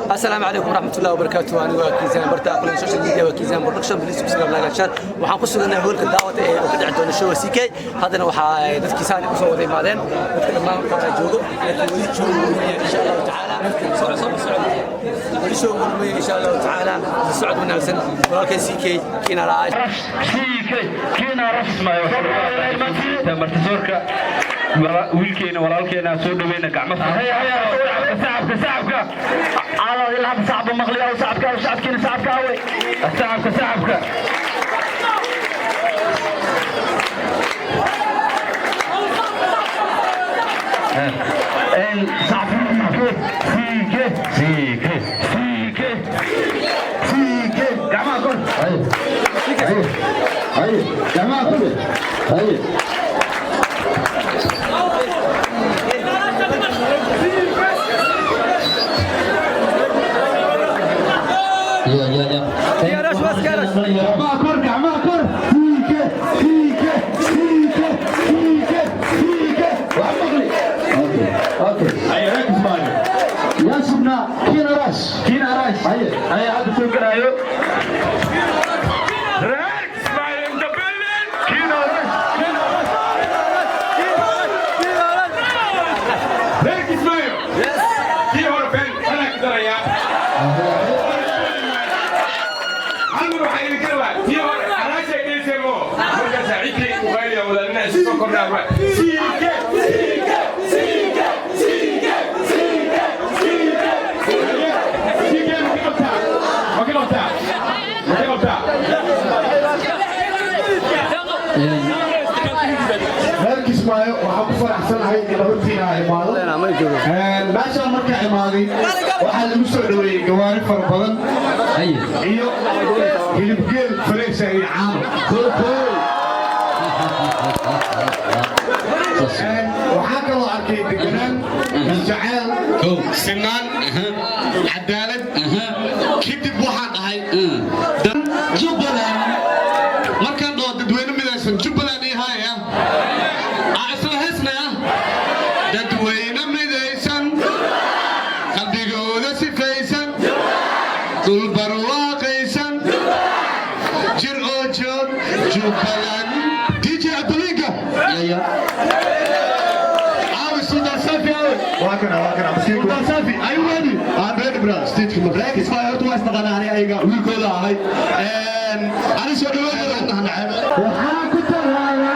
Asalaamu calaykum waraxmatullahi wabarakaatu. Anigu waa Kiisaan barta aqoon social media, waa Kiisaan Production. Please subscribe, like and share. Waxaan ku suganahay hoolka daawada ee uu ka dhici doono show CK. Haddana waxaa dadkii saan u soo wada imaadeen, dadka dhammaan qaar joogo, laakiin weli show insha Allahu tacaala. Socod, socod, socod, weli show gurmaya insha Allahu tacaala. Socod wanaagsan, walaalkay CK kiina la'aa. CK kiina rasmayo martisoorka wiilkeena, walaalkeena soo dhaweyna, gacmo sacabka, sacabka. Calaw ilaa hadda sacabba maqliya. Sacabka, sacabkiina, sacabka awey? Sacabka, sacabka. CK CK CK CK, gacmaha kor. Haye, gacmaha kor. Haye. Ya, ya, ya. Gacmaha kor, gacmaha kor. CK CK CK CK CK. Wax maqli. Okay. Haye, reer Kismaayo. Yaa sugnaa Kiina Rash. Kiina Rash. Haye. Haye, hadda soo galaayo reer Kismaayo in the building. Kiina Rash, Kiina Rash. Reer Kismaayo, kii hore been anaa ku darayaa. Hal mar waxaa idinka rabaa, tii hore alaashay dheysemo markaasaa ciddii ku qayliya wadaalina isu soo kordhaa. CK CK CK CK CK CK CK. Ma ka qabtaa? Ma ka qabtaa? Ma ka qabtaa? Reer Kismaayo, waxaan ku faraxsanahay in hortiina aan imaado. Meeshaan markaa imaaday, waxaa lagu soo dhoweeyey gawaari fara badan iyo hilibgeel fresh ah iyo caano. Waxaa kaloo arkay deganaan, jaceyl, sinaan, cadaalad. Kadib waxaan dhahay Jubbaland. Markaan dhaho dadweyne midaysan, Jubbaland ii haaya, aan isla heesnaya: dadweyne midaysan, qalbigooda sifaysan, dhulbarwaaqaysan, jir oo joog Jubbaland. DJ Abdulinka aawi? Sultan Safi aawi? Waa kana, waa kana. Sultan Safi, are you ready? I'm ready, brother. Stage. Reer Kismaayo horta waa isnaqaanaa, ani ayaga wiilkooda ahay. Ani soo dhawaadooda. Waxaan ku talaala